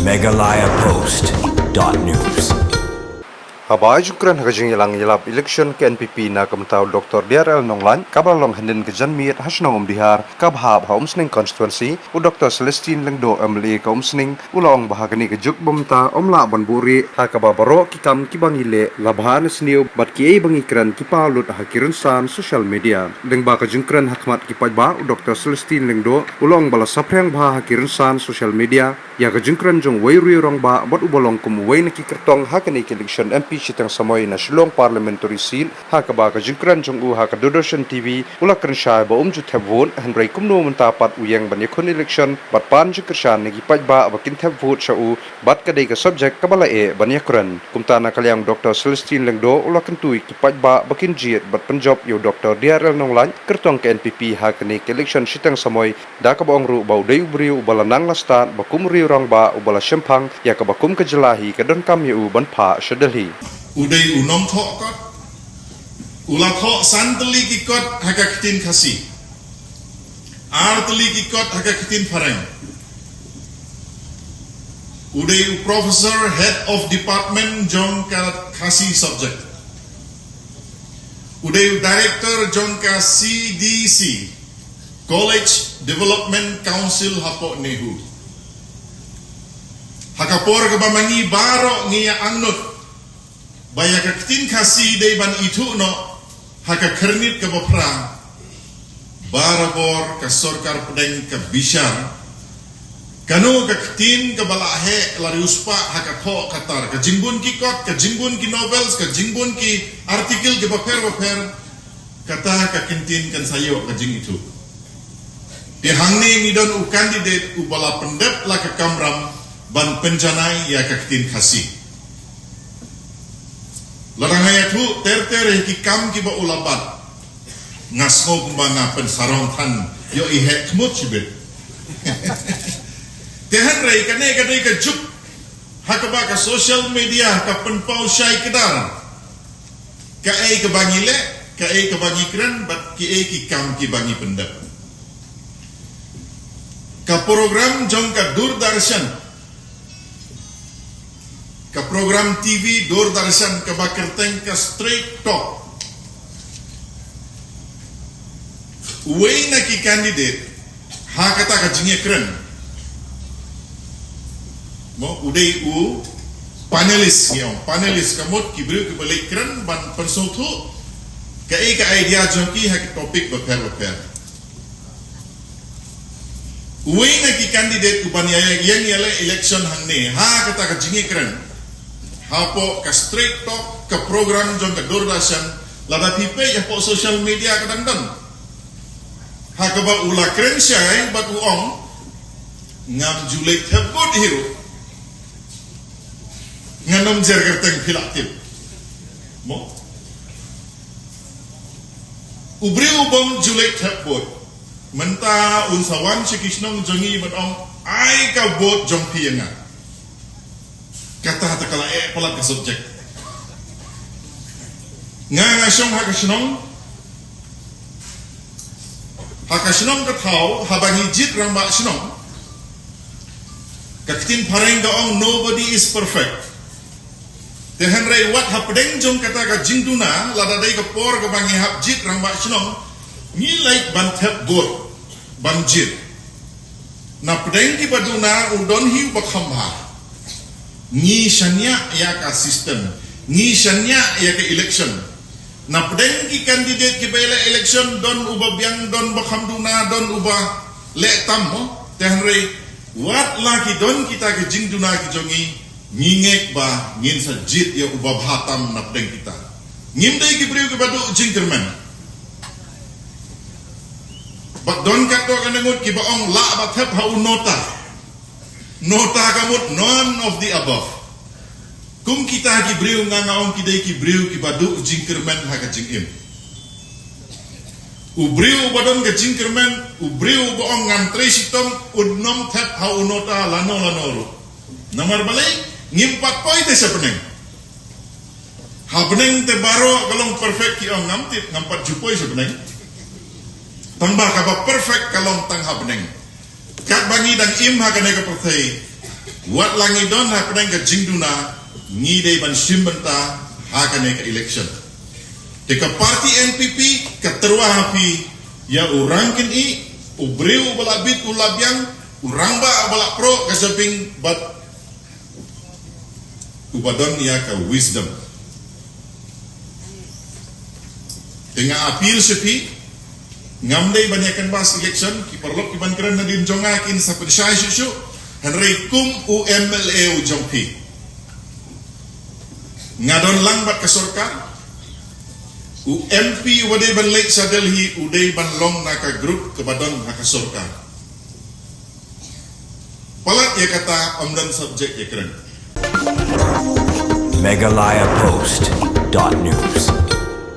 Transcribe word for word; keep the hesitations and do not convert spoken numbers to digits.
Meghalaya Post dot news. Haba ai jingkren ha ka jingïalang ïalap election ka N P P na ka bynta u Doctor D R L Nonglait kaba la long hynnin ka janmiet ha shnong Umdihar kaba hap ha Umsning constituency, u Doctor Celestine Lyngdoh M L A ka Umsning u la ong ba ha kane ka juk ba mynta ym lah ban buhrieh ha kaba baroh ki kam kiba ngi leh la bha ne sniew bad kiei ba ngi kren ki paw lut ha ki rynsan social media. Lyngba ka jingkren ha khmat ki paidbah, u Doctor Celestine Lyngdoh u la ong ba la saphriang bha ha ki rynsan social media ïa ka jingkren jong uwei u riew rangbah bad uba long kum uwei na ki kyrtong ha kane ka election M P shiteng samoi na Shillong Parliamentary Seat, ha kaba ka jingkren jong u ha ka Doordarshan T V u la kren shai ba um ju thep vote, hynrei kumno mynta pat u ïeng ban ïakhun election bad pan jingkyrshan na ki paidbah ba kin thep vote sha u, bad ka dei ka subject kaba la eh ban ïakren. Kumta na ka liang u Doctor Celestine Lyngdoh u la kyntu ïa ki paidbah ba kin jied bad pynjop ïa u Doctor D R L Nonglait, kyrtong ka N P P ha kane ka election shiteng samoi, da kaba ong ruh ba u dei u briew uba la nang la stad ba kum u riew rangbah uba la shemphang ïa kaba kum ka jylla hi ka donkam ïa u ban phah sha Delhi. U dei u nongthoh kot. U la thoh san tylli ki kot ha ka ktien Khasi, ar tylli ki kot ha ka ktien Phareng. U dei u professor, head of department jong ka Khasi subject. U dei u director jong ka C D C, College Development Council hapoh NEHU. Ha ka por kaba ma ngi baroh ngi ïa angnud ba ïa ka ktien Khasi dei ban ithuh noh ha ka Khyrnit kaba phra, barabor ka sorkar pdeng ka bishar kano ka ktien kaba la heh la riewspah ha ka thoh ka tar, ka jingbun ki kot, ka jingbun ki novels, ka jingbun ki article kiba pher ba pher. Kata ka ktien kan sa ïoh ka jingithuh. Te hangne ngi don u candidate uba la pyndep la ka kamram ban pynjanai ïa ka ktien Khasi. Lada nga ïathuh ter ter ïa ki kam kiba u la bat, nga sngew kumba nga pynsarong than ïoh i heh khmut shibit. Te hynrei kane ka dei ka juk ha kaba ka social media ka pynpaw shai kdar kaei kaba ngi leh, kaei kaba ngi kren bad kiei ki kam kiba ngi pyndep. Ka program jong ka Doordarshan, ka program T V Doordarshan kaba kyrteng ka Straight Talk. Uwei na ki candidate ha kata ka jingïakren, mo, u dei u panelist, ngi ong panelist ka mut ki briew kiba leit kren ban pynsngewthuh kaei ka idea jong ki ha ki topic bapher bapher. Uwei na ki candidate uban ïa, ïa, ïeng ïaleh election hangne ha kata ka jingïakren hapoh ka Straight Talk, ka program jong ka Doordarshan, lada phi peit hapoh social media ka dang don ha kaba u la kren shai bad u ong, ngam ju leit thep vote hi ruh. Ngan ym jer kyrteng, phi lah tip, mo? U briew u bym ju leit thep vote, mynta un sa wan sha ki shnong jong ngi ban ong, ai ka vote jong phi ïa nga. Kata te ka la eh palat ka subject. Nga, nga shong ha ka shnong, ha ka shnong ka thaw, haba ngi jied rangbah shnong, ka ktien phareng ka ong, nobody is perfect. Te hynrei wat hapdeng jong kata ka jingduna, lada dei ka por kaba ngi hap jied rangbah shnong, ngi leit ban thep vote ban jied. Na pdeng kiba duna u don hi uba kham bha. Ngi shaniah ïa ka system, ngi shaniah ïa ka election. Na pdeng ki candidate kiba ïaleh election don uba biang, don ba kham duna, don uba leh tam, mo. Te hynrei wat la ki don kita ki jingduna ki jong ngi, ngi ngeit ba ngin sa jied ïa uba bha tam na pdeng kita. Ngim dei ki briew kiba duh jingkyrmen. Bad don katto katne ngut kiba ong lah ba thep ha u nota. Nota ka mut none of the above. Kum kita ki briew nga, nga ong ki dei ki briew kiba duh jingkyrmen ha ka jingim. U briew uba don ka jingkyrmen, u briew uba ong ngan trei shitom, un ym thep ha u nota lano lano ruh. Namar balei? Ngim pat poi te sha bneng. Ha bneng te baroh ka long perfect, ki ong, ngam tip, ngam pat ju poi sha bneng. Tang ba kaba perfect ka long tang ha bneng. Katba ngi dang im ha kane ka pyrthei, Wat la ngi don hapdeng ka jingduna, ngi dei ban shim bynta ha kane ka election. Te ka party N P P ka tyrwa ha phi ïa u rang kynthih, u briew uba la bit u la biang, u rangbah uba la proh ka jabieng bad uba don ïa ka wisdom. Te nga appeal sha phi, ngam dei ban ïa canvass election, ki paralok ki ban kren nadien jong nga kin sa pynshai shuh shuh, hynrei kum u M L A u jong phi, nga don lang bad ka sorkar. U M P uba dei ban leit sha Delhi u dei ban long na ka group kaba don ha ka sorkar. Palat ïa kata, ym don subject ïa kren. Meghalaya Post dot news.